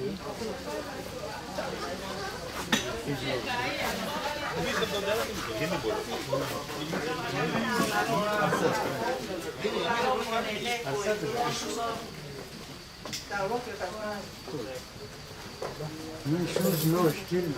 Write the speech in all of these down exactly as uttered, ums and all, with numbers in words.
No shoes, no skin.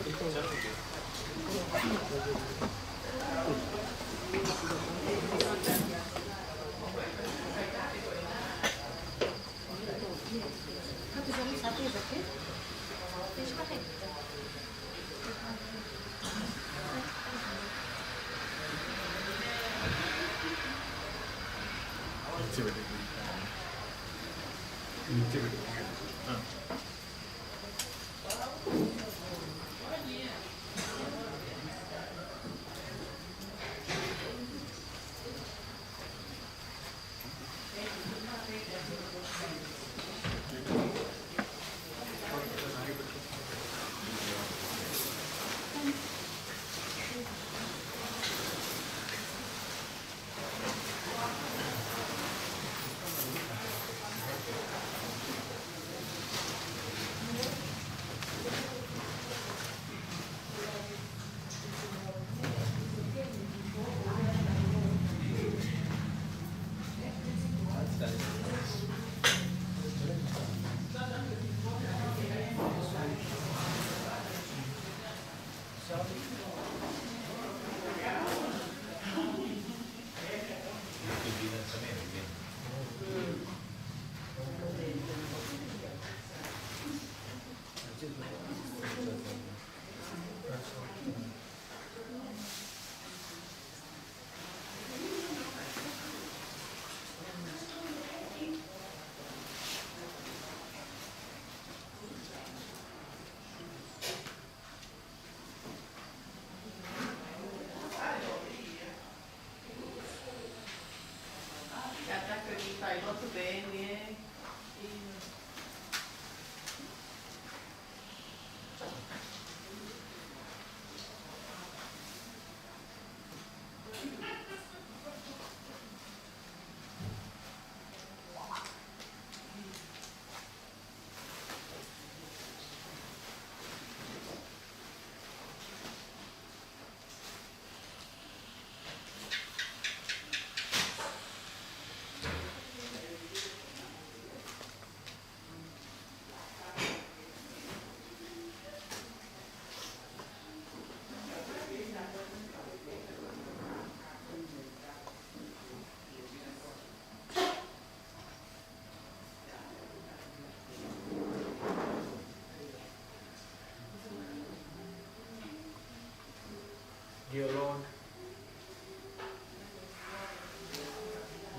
Dear Lord,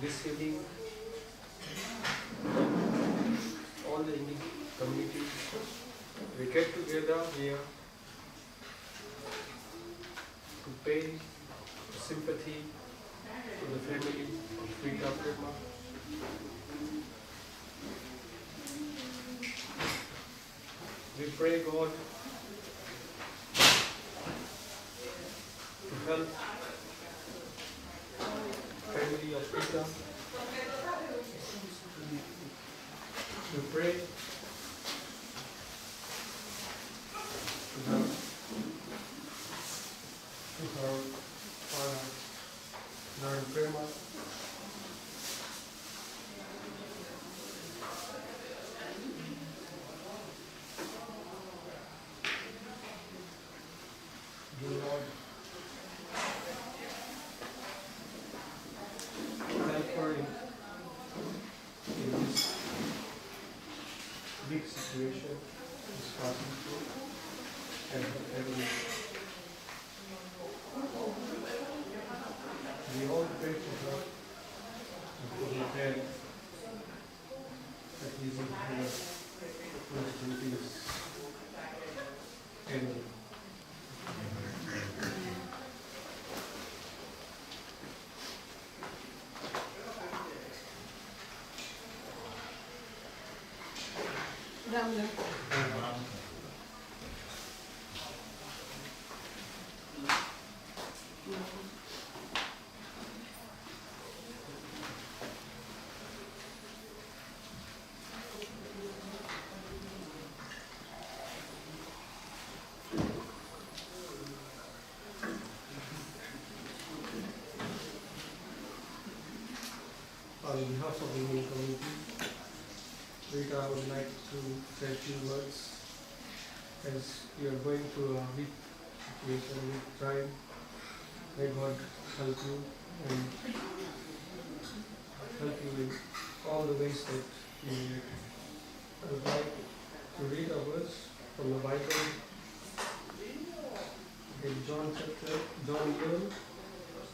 this evening, all the Indian communities, we get together here to pay sympathy to the family of Peter Prema. We pray, God, to help family of Peter. We pray to help to her father, Reverend Prema. Dear Lord, help her in, in this big situation she's passing through, and help everyone. We all pray for her and for her dad, that he will have those duties and Few words as you are going through a big situation, a big trial. May God help you and help you in all the ways that you need. I would like to read a verse from the Bible in John chapter, John eleven,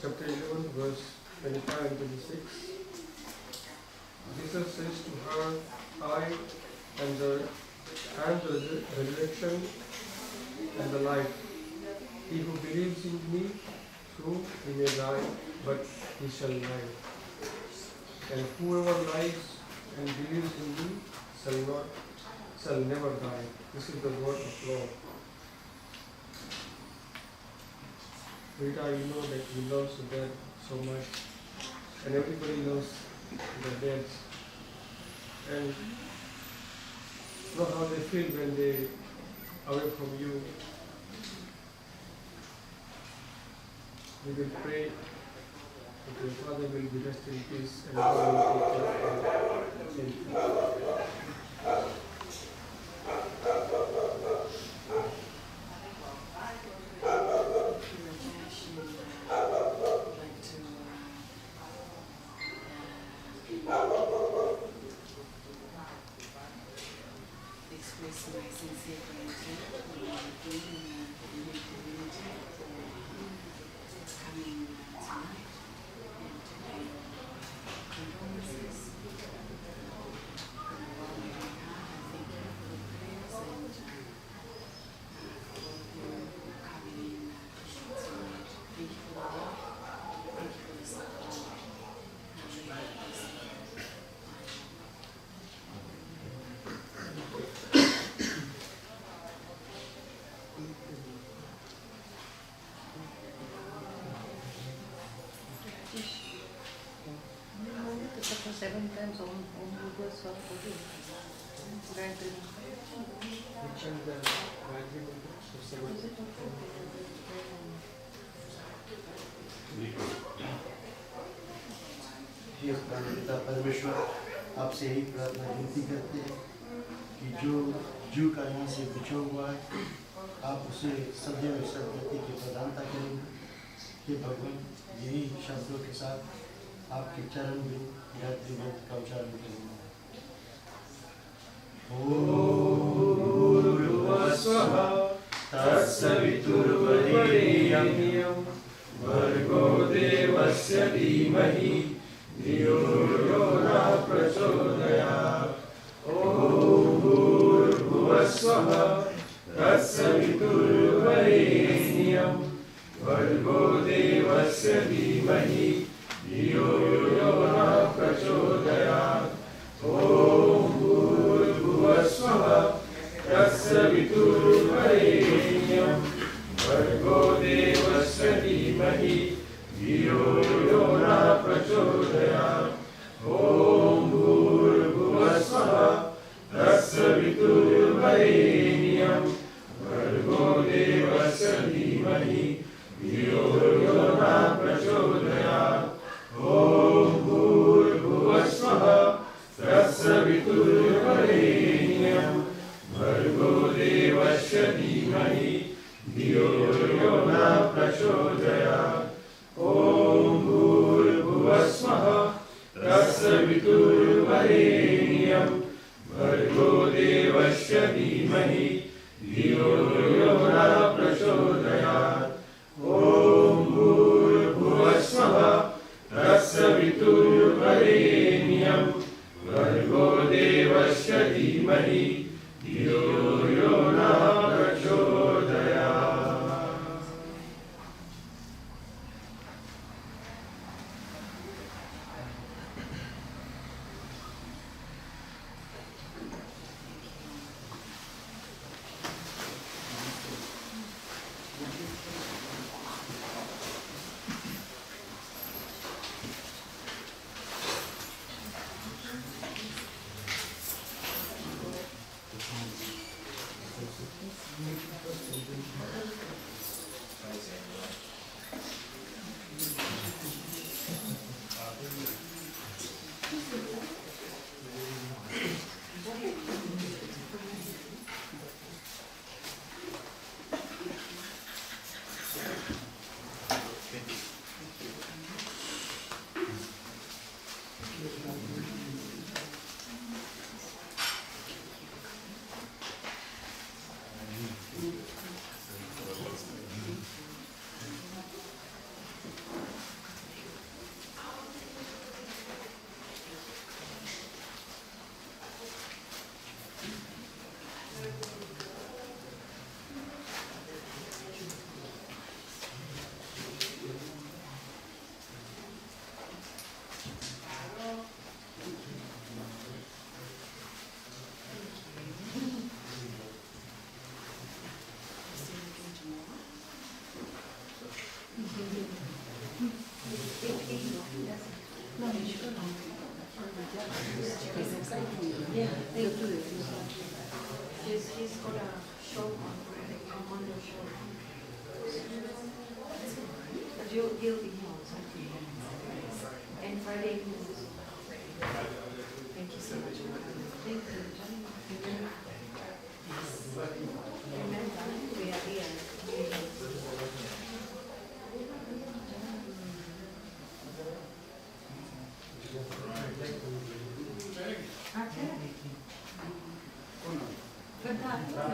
chapter eleven, verse twenty-five and twenty-six. Jesus says to her, "I am the, I am the resurrection and the life. He who believes in me, though he may die, but he shall live. And whoever lives and believes in me shall not, shall never die." This is the word of God. Rita, you know that you lost your dad so much, and everybody lost their dads. And know how they feel when they away from you. We will pray that your father will be rest in peace and God will take care of him. Thank you. Express my sincere gratitude for being in the, in the community for, uh, coming, uh, tonight and to pay condolences. Uh, on my own behalf, I thank you for the prayers and, uh, uh, for all of you coming in, uh, tonight. Thank you for the love. Thank you for the support. Uh, may God bless you. Seven times Om, Om Bhurva Swaha. Gayatri. Which one, the Gayatri Mantra? So seven. हे परमपिता परमेश्वर, आपसे यही प्रार्थना विनती करते हैं कि जो, जो का यहाँ से बिछोह हुआ है, आप उसे सदैव सदगति की प्रदानता करेंगे। हे भगवान, यही शब्दों के साथ आपके चरण में गायत्री मंत्र का उच्चारण करेंगे। ॐ भूर्भुवः स्वः तत्सवितुर्वरेण्यं भर्गो देवस्य धीमहि धियो यो नः प्रचोदयात्। ॐ भूर्भुवः स्वः तत्सवितुर्वरेण्यं भर्गो देवस्य धीमहि धियो यो नः प्रचोदयात्। ॐ भूर्भुवः स्वः तत्सवितुर्वरेण्यं भर्गो देवस्य धीमहि धियो यो नः प्रचोदयात्। ॐ भूर्भुवः स्वः तत्सवितुर्वरेण्यं भर्गो देवस्य धीमहि धियो यो नः प्रचोदयात्। ॐ भूर्भुवः स्वः तत्सवितुर्वरेण्यं भर्गो देवस्य धीमहि धियो यो नः प्रचोदयात्। ॐ भूर्भुवः स्वः तत्सवितुर्वरेण्यं भर्गो देवस्य धीमहि धियो यो नः प्रचोदयात्। ॐ भूर्भुवः स्वः तत्सवितुर्वरेण्यं भर्गो देवस्य धीमहि धियो यो नः प्रचोदयात्। Put a show on Friday, on Monday show. He'll, he'll be here on Saturday. And Friday evening also. Thank you so much for coming. Thank you. Remember, we are here. Okay. Good night.